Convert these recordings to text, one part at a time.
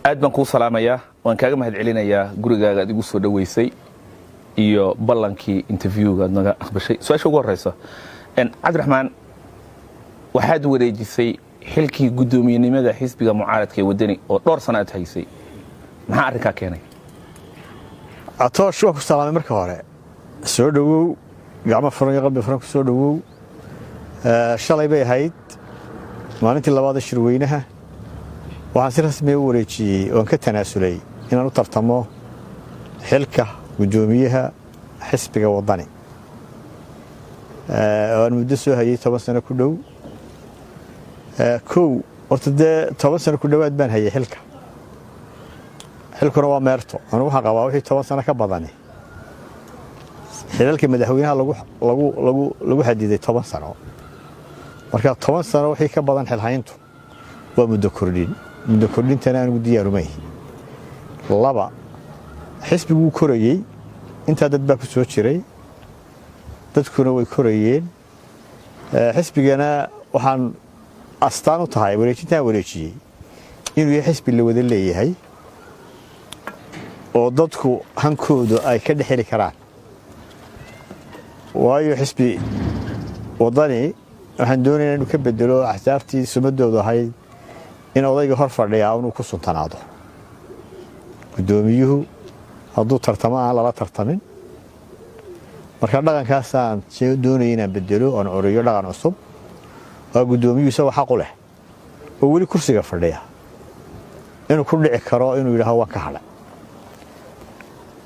Aad baan kuu salaamayaa, waan kaaga mahad celinayaa gurigaaga aad igu soo dhoweysay iyo ballankii interviewga aad naga aqbashay. Su-aasha ugu horeysa, Cabdiraxmaan, waxaad wareejisay xilkii guddoomiyenimada xisbiga mucaaradka ee Wadani oo dhowr sano aad haysay. Maxaa arrinkaa keenay? Catoosh, waan ku salaamay. Marka hore soo dhowow, gacmo furan iyo qalbi furan ku soo dhowow. Shalay bay ahayd maalintii labaada shirweynaha. Waxaan si rasmiya u wareejiyey oon ka tanaasulay inaan u tartamo xilka guddoomiyaha xisbiga Wadani oo aan muddo soo hayay, 10 sano ku dhow. Kow, horta dee 10 sano ku dhowaad baan hayay xilka. Xilkuna waa meerto. Anigu waxaan qabaa wixii 10 sano ka badani, xilalka madaxweynaha lagu xadiday 10 sano. Marka 10 sano wixii ka badan xilhayntu waa muddo kordhin. Muddo kordhintana anigu diyaarumay. Laba, xisbiguu korayey, intaa dad baa ku soo jiray, dadkuna way korayeen. Xisbigana waxaan astaan u tahay wareejintaan wareejiyey inuu yahay xisbi la wada leeyahay oo dadku hankoodu ay ka dhex heli karaan. Waayo, xisbi Wadani waxaan doonayaa inuu ka bedelo axsaabtii sumadoodu ahayd in odayga hor fadhiyaa inuu ku suntanaado guddoomiyuhu, hadduu tartamo aan lala tartamin. Marka dhaqankaasaan doonaya inaan bedelo oon curiyo dhaqan cusub waa guddoomiyuhu isagoo xaq u leh oo weli kursiga fadhiya inuu ku dhici karo inuu yidhaaho waan ka hadhay.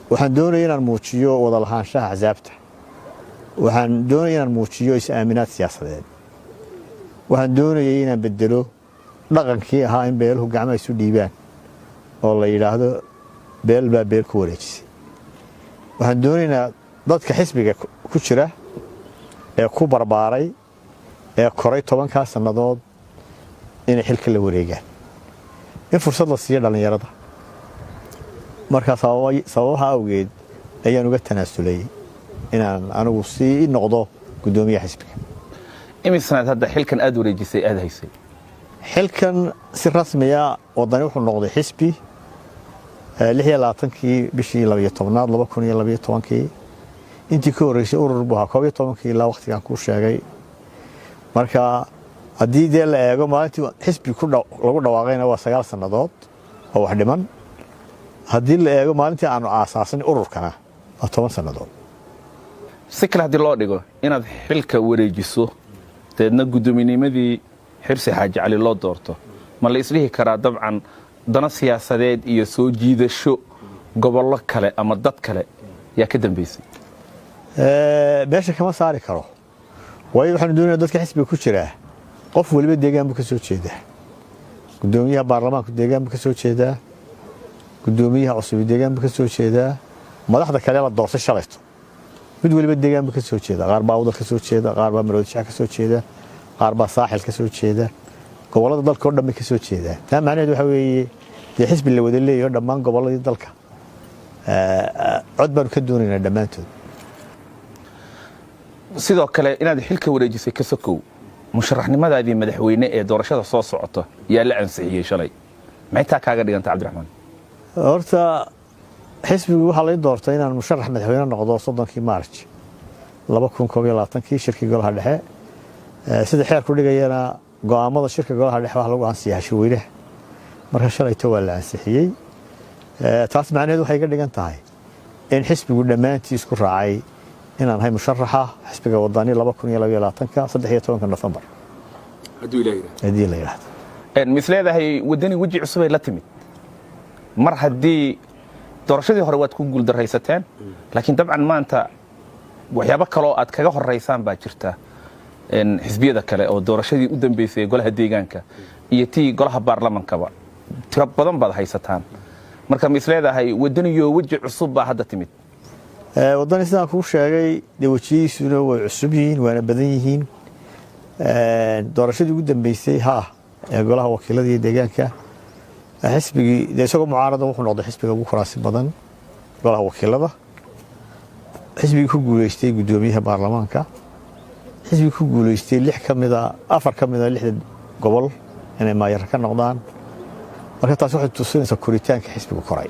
Waxaan doonaya inaan muujiyo wada lahaanshaha axsaabta. Waxaan doonaya inaan muujiyo is-aaminaad siyaasadeed. Waxaan doonayay inaan bedelo dhaqankii ahaa in beeluhu gacmaha isu dhiibaan oo la yidhaahdo beel baa beel ku wareejisay. Waxaan doonaynaa dadka xisbiga ku jira ee ku barbaaray ee koray 10-kaa sannadood inay xilka la wareegaan, in fursad la siiyo dhallinyarada. Markaa sababaha awgeed ayaan uga tanaasulay inaan anigu sii noqdo guddoomiyaha xisbiga. Imis sanaad hadda xilkan aad wareejisay aad haysay? Xilkan si rasmiya Wadani wuxuu noqday xisbi 26-kii bishii 12aad 2012-kii. Intii ka horreysay urur buu ahaa, 11-kii ilaa waqtigan kuu sheegay. Marka haddii dee la eego maalintii xisbi lagu dhawaaqayna waa 9 sannadood oo wax dhiman. Haddii la eego maalintii aanu aasaasanay ururkana waa 10 sannadood. Si kale haddii loo dhigo, inaad xilka wareejiso, deedna guddoominnimadii Xirsi Xaaji Cali loo doorto, ma la isdhihi karaa dabcan dano siyaasadeed iyo soo jiidasho gobollo kale ama dad kale yaa ka dambaysay? Meesha kama saari karo, waayo waxaanu doonaya dadka xisbiga ku jiraa qof waliba deegaan buu ka soo jeedaa. Guddoomiyaha baarlamaanku deegaan buu ka soo jeedaa, guddoomiyaha cusubi deegaan buu ka soo jeedaa, madaxda kale la doortay shalayto mid waliba deegaan buu ka soo jeeda. Qaar baa Awdal ka soo jeeda, qaar baa Maroodishac ka soo jeeda, qaar baa Saaxil ka soo jeeda. Gobollada dalka oo dhan bay ka soo jeedaan. Taa macnaheed waxa weeye dee xisbi la wada leeyaho dhammaan gobolladii dalka cod baanu ka doonaynaa dhammaantood. Sidoo kale, inaad xilka wareejisay ka sokow, musharaxnimadaadii madaxweyne ee doorashada soo socota yaa la ansixiyey shalay. Maxay taa kaaga dhiganta, Cabdiraxmaan? Horta xisbigu waxaa lay doortay inaan musharax madaxweyne noqdo 30-kii Maarj 2021-kii shirkii golaha dhexe. Sida xeer ku dhigayana, go'aamada shirka golaha dhexe waxa lagu ansiyaa shirweynaha. Marka shalayto waa la ansixiyey. Taas macnaheed waxay ka dhigan tahay in xisbigu dhammaantii isku raacay inaan ahay musharaxa xisbiga Wadani 2022-ka 13-ka Nofembar, haddii la yidhaahdo. Mis leedahay Wadani weji cusubay la timid mar haddii doorashadii hore waad ku guuldaraysateen, laakiin dabcan maanta waxyaabo kaloo aad kaga horaysaan baa jirta xisbiyada kale oo doorashadii u dambeysay ee golaha deegaanka iyo tii golaha baarlamankaba tiro badan baad haysataan. Marka ma is leedahay Wadaniyo weji cusub baa hadda timid? Waddani sidaan kuu sheegay dee wejiyadiisuna way cusub yihiin, waana badan yihiin. Doorashadii ugu dambeysay ha ee golaha wakiilada iyo deegaanka, xisbigii dee isagoo mucaarada wuxuu noqday xisbiga ugu kuraasi badan golaha wakiilada, xisbigii ku guuleystay guddoomiyaha baarlamaanka, xisbigii ku guuleystay lix ka mida, afar ka mida lixda gobol inay maayar ka noqdaan. Marka taas waxay tusinaysaa koritaanka xisbigu koray.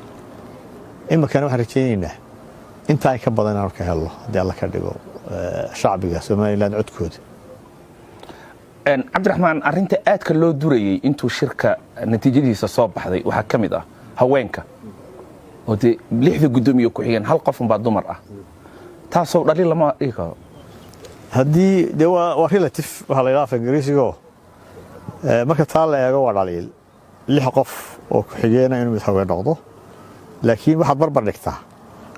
Iminkana waxaan rajaynaynaa inta ay ka badan inaanu ka helno, haddii Alla ka dhigo, shacbiga Somaliland codkooda. Cabdiraxmaan, arrinta aadka loo durayey intuu shirka natiijadiisa soo baxday waxaa ka mid ah haweenka, oo dee lixda guddoomiye ku-xigeen hal qof unbaa dumar ah. Taasoo dhaliil lama dhihi karo? Haddii dee waa relative waxaa la yidhaha af Ingiriisigo. Marka taa la eego waa dhaliil, lix qof oo ku-xigeena inuu mid haween noqdo, laakiin waxaad barbar dhigtaa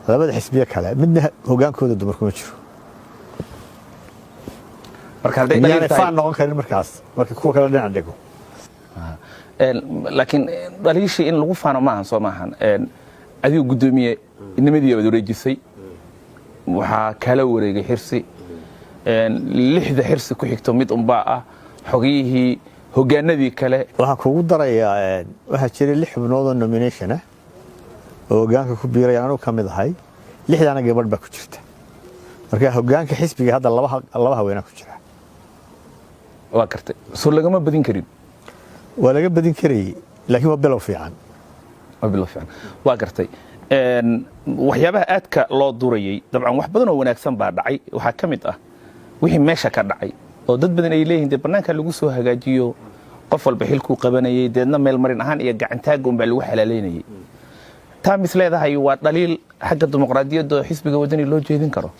labada xisbiye kale, midna hogaankooda dumar kuma jiro. Marka hadday miyaanay dhaliil tahay faan noqon karin markaas marka kuwa kale dhinac dhigo? Laakiin dhaliishii in lagu faano maahan, soo maahan? Adigu guddoomiye nimadii waad wareejisay, waxaa kala wareegay Xirsi. Lixda Xirsi ku xigto mid unbaa ah xogiyihii, hogaanadii kale. Waxaan kugu darayaa, waxaa jiray lix xubnood oo nomination ah oo hogaanka ku biiraya, anugu ka mid ahay. Lixdaana gabadh baa ku jirta. Marka hogaanka xisbiga hadda laba haweenaa ku jira. Waa gartay. Soo lagama badin karin? Waa laga badin karayey, laakiin waa bilow fiican. Waa bilow fiican, waa gartay. Waxyaabaha aadka loo durayey, dabcan wax badan oo wanaagsan baa dhacay, waxaa ka mid ah wixii meesha ka dhacay oo dad badan ay leeyihiin dee bannaanka lagu soo hagaajiyo, qof walba xilkuu qabanayey, deedna meel marin ahaan iyo gacantaaga unbaa lagu xalaaleynayey. Taa mis leedahay waa dhaliil xagga dimuqraadiyadda oo xisbiga Wadani loo jeedin karo?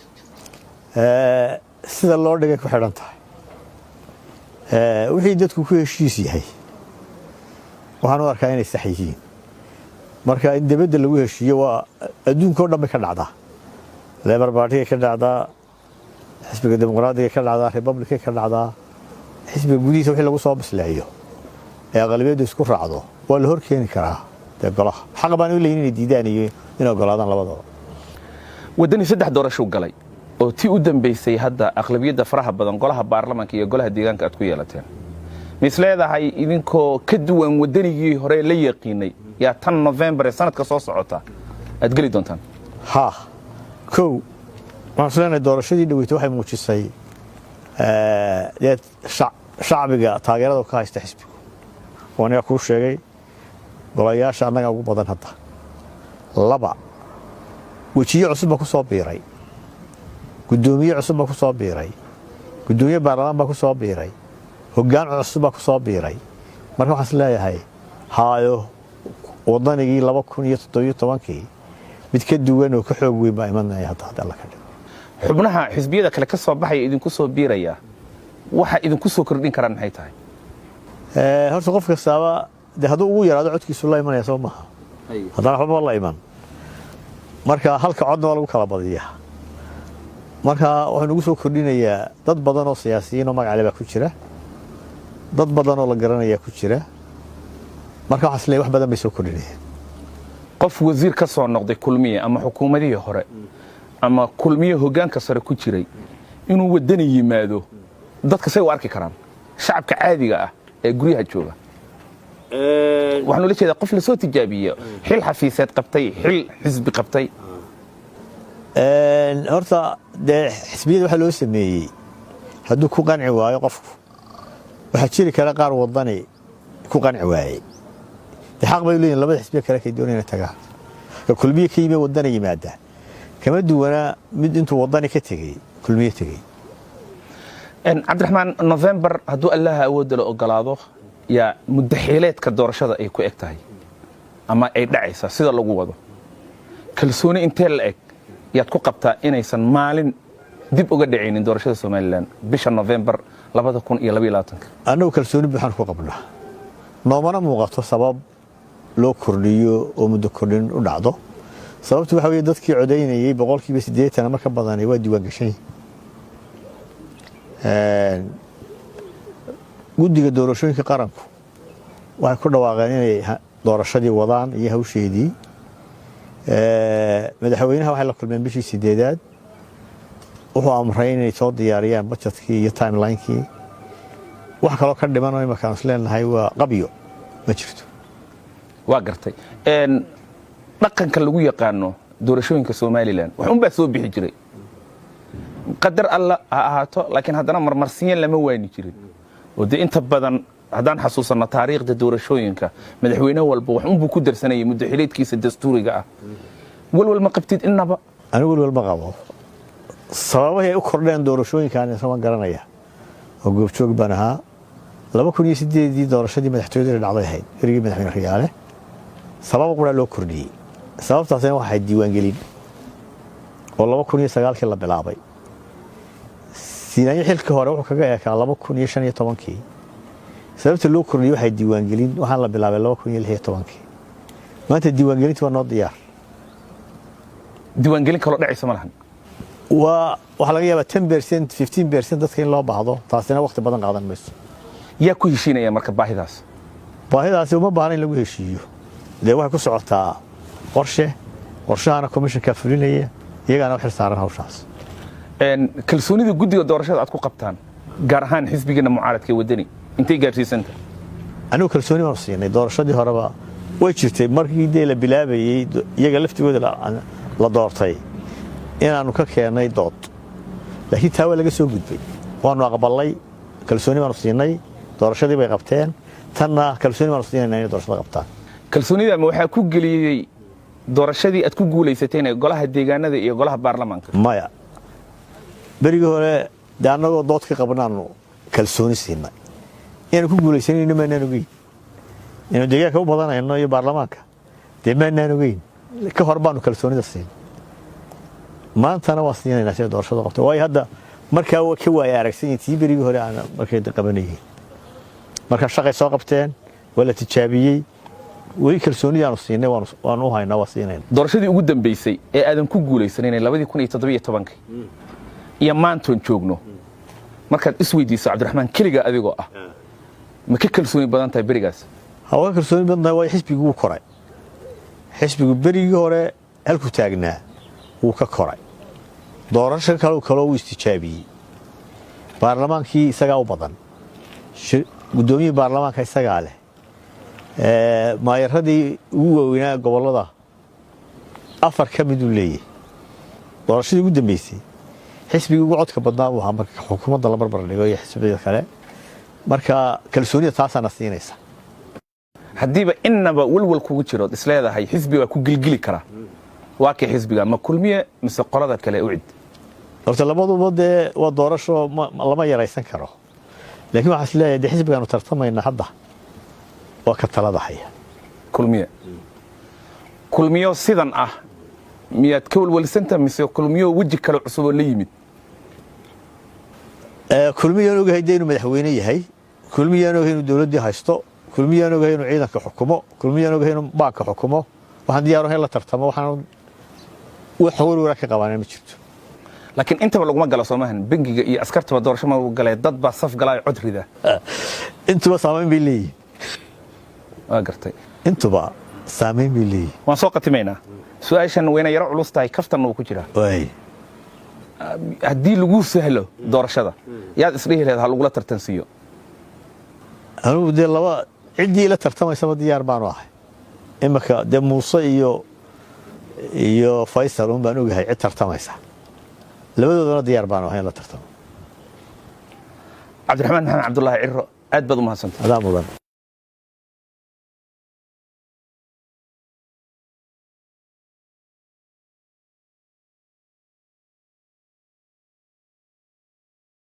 Sida loo dhigay ku xidhan tahay. Wixii dadku ku heshiis yahay waxaan u arkaa inay sax yihiin. Marka in dibadda lagu heshiiyo waa adduunka o dhan bay ka dhacdaa. Labour Party-gay ka dhacdaa, xisbiga Dimuqraadiga ka dhacdaa, Republicay ka dhacdaa. Xisbiga gudihiisa wixii lagu soo bisleeyo ee aqlabiyaddu isku raacdo waa la hor keeni karaa dee golaha. Xaq baan u leeyihin inay diidaan iyo inay ogolaadaan labadaba. Waddani saddex doorashuu galay oo tii u dambaysay hadda aqlabiyadda faraha badan golaha baarlamaanka iyo golaha deegaanka aad ku yeelateen. Mis leedahay idinkoo ka duwan Waddanigii hore la yaqiinay yaa tan Novembar ee sanadka soo socota aad geli doontaan? Haa, kow waxaan is leenahay doorashadii dhaweyta waxay muujisay dee shacbiga taageerada ka haysta xisbigu. Oo aniga kuu sheegay, golayaasha annaga ugu badan hadda. Laba, wejiyo cusub baa ku soo biiray, guddoomiye cusub baa ku soo biiray, guddoomiye baarlamaan baa ku soo biiray, hoggaan cusub baa ku soo biiray. Marka waxaan is leeyahay haayo, Waddanigii 2017-kii mid ka duwan oo ka xoog weyn baa imanaya hadda, hadda Alla ka dhigo. Xubnaha xisbiyada kale ka soo baxaya idinku soo biiraya, waxa idinku soo kordhin karaan maxay tahay? Horta qof kastaaba dee hadduu ugu yaraado codkiisu la imanaya, soo maaha? Haddana waxbaba la iman. Marka halka codna waa lagu kala badiyaa. Marka wuxuu nagu soo kordhinayaa dad badan oo siyaasiyiin oo magac leh baa ku jira, dad badan oo la garanayaa ku jira. Marka waxaan is leeyahay wax badan bay soo kordhinayaan. Qof wasiir ka soo noqday Kulmiye ama xukuumadihii hore ama Kulmiye hoggaanka sare ku jiray inuu Waddani yimaado, dadka say u arki karaan, shacabka caadiga ah ee guryaha jooga? Waxaan ula jeedaa qof lasoo tijaabiye, xil xafiiseed qabtay, xil xisbi qabtay. Horta dee xisbiyada waxaa loo sameeyey hadduu ku qanci waayo qofku. Waxaa jiri kara qaar Wadani ku qanci waayey. Dee xaq bay u leeyihin labada xisbiya kale kay doonayna tagaan. Ka Kulmiye ka yimi Wadani yimaada kama duwanaa mid intuu Wadani ka tegey Kulmiye tegey. Cabdiraxmaan, November hadduu Allaha awoodda la ogolaado yaa muddaxiileedka doorashada ay ku eg tahay ama ay dhacaysaa sida lagu wado. Kalsooni intee la eg yaad ku qabtaa inaysan maalin dib uga dhacaynin doorashada Somaliland bisha November 2022-ka? Annagu kalsooni buuxaan ku qabnaa. Noomana muuqato sabab loo kordhiyo oo muddo kordhin u dhacdo. Sababtu waxa weye dadkii codaynayey 80% ama ka badani waa diiwaan gashan yihiin. Guddiga doorashooyinka qaranku waxay ku dhawaaqeen inay doorashadii wadaan iyo hawsheedii. Madaxweynaha waxay la kulmeen bishii sideedaad, wuxuu amray inay soo diyaariyaan budgetkii iyo timelinekii. Wax kaloo ka dhiman oo imakaan is leenahay waa qabyo ma jirto. Waa gartay. Dhaqanka lagu yaqaano doorashooyinka Somaliland wax un baa soo bixi jiray, qadar Alla ha ahaato, laakiin haddana marmarsinya lama waani jirin oo dee inta badan Haddaan xasuusanno taariikhda doorashooyinka, madaxweyne walba wax unbuu ku darsanayay muddaxileedkiisa dastuuriga ah. Walwal ma qabtid innaba? Anigu walwal ma qabo. Sababahii ay u kordheen doorashooyinkan isama garanaya oo goobjoog baan ahaa. 2008-dii doorashadii madaxtooyada dhacday ahayd berigii madaxweyne Riyaale. Sabab quraa loo kordhiyey, sababtaasina waxay diiwaangelin oo 2009-kii la bilaabay. Siinaanyo xilkii hore wuxuu kaga eekaa 2015-kii. Sababta loo kordhiyey waxay diiwaangelin, waxaan la bilaabay 2016-kii. Maanta diiwaangelinti waa noo diyaar. Diiwaangelin kaloo dhacaysa ma lahan? Waa waxaa laga yaabaa 10%, 15% dadka in loo baahdo, taasina waqti badan qaadan mayso. Yaa ku heshiinaya marka baahidaas? Baahidaasi uma baahna in lagu heshiiyo. Dee waxay ku socotaa qorshe, qorshahana commissionka fulinaya, iyagaana u xil saaran hawshaas. Kalsoonida guddiga doorashada aad ku qabtaan, gaar ahaan xisbigiina mucaaradka ee Wadani, intay gaarsiisanta? Anigu kalsooni baanu siinay. Doorashadii horeba way jirtay, markii dee la bilaabayey iyaga laftigooda la doortay inaannu ka keennay dood, laakiin taa waa laga soo gudbay. Waanu aqbalay, kalsooni baanu siinay, doorashadii bay qabteen. Tanna kalsooni baanu siinayna inay doorashada qabtaan. Kalsoonida ma waxaa ku geliyey doorashadii aad ku guulaysateen ee golaha deegaanada iyo golaha baarlamaanka? Maya, berigii hore dee annagoo dood ka qabnaanu kalsooni siinay. Inaanu ku guulaysanayno maanaan ogeyn, inaanu deegaanka u badanayno iyo baarlamaanka dee maanaan ogeyn. Ka hor baanu kalsoonida siinay, maantana waan siinaynaa sida doorashada qabta, waayo hadda markaa waa ka waaya aragsan yihin tii berigii hore aan markay qabanayeen. Marka shaqay soo qabteen, waa la tijaabiyey, weli kalsoonidaanu siinay waanu u haynaa, waa siinayna. Doorashadii ugu dambaysay ee aadan ku guulaysanin 2017-kii iyo maantoon joogno, markaad isweydiiso Cabdiraxmaan keliga adigoo ah, ma ka kalsooni badan tahay berigaas? Ha, waa ka kalsooni badan tahay, waayo xisbigii wuu koray. Xisbigu berigii hore halkuu taagnaa wuu ka koray. Doorasho kale kaloo wuu istijaabiyey. Baarlamaankii isagaa u badan, guddoomiyihii baarlamaanka isagaa leh, maayaradii ugu waaweynaa gobollada afar ka miduu leeyahay. Doorashadii ugu dambeysay xisbigii ugu codka badnaa buu ahaa marka xukuumadda la barbar dhigo iyo xisbiyada kale. Marka kalsoonida taasaana siinaysa. Haddiiba innaba walwal kugu jiro, isleedahay xisbi baa ku gilgili kara, waa kay xisbiga? Ma Kulmiye mise qolada kale, UCID? Horta labaduba dee waa doorasho, lama yaraysan karo, laakiin waxaan is leeyahay dee xisbigaanu tartamayna hadda waa ka talada haya. Kulmiye. Kulmiyo sidan ah miyaad ka walwalsanta mise Kulmiyo weji kale cusub oo la yimid? Kulmiyaan ogahay dee inuu madaxweyne yahay, Kulmiyaan ogahay inuu dowladdii haysto, Kulmiyaan ogahay inuu ciidanka xukumo, Kulmiyaan ogahay inuu baanka xukumo. Waxaan diyaar ahay in la tartamo, waxaan wax warwara ka qabaana ma jirto. Laakiin intaba laguma galo soomahan, bangiga iyo askartaba doorasho ma lagu galee, dad baa saf galaayo, cod rida. Intuba saamayn bay leeyihin. Waa gartay. Intuba saamayn bay leeyihin. Waan soo qatimaynaa. Su-aashan wayna yaro culus tahay, kaftanna uu ku jiraa. Waay. Haddii lagu sahlo doorashada, yaad isdhihi lahayd ha lagula tartansiiyo? Anugu dee laba ciddii ila tartamaysaba diyaar baanu ahay. Imika dee Muuse iyo Faysal un baan ogahay cid tartamaysa, labadoodana diyaar baanu ahay in la tartamo. Cabdiraxmaan Maxamed Cabdulaahi Ciro, aad baad u mahadsantay. Adaa mudan.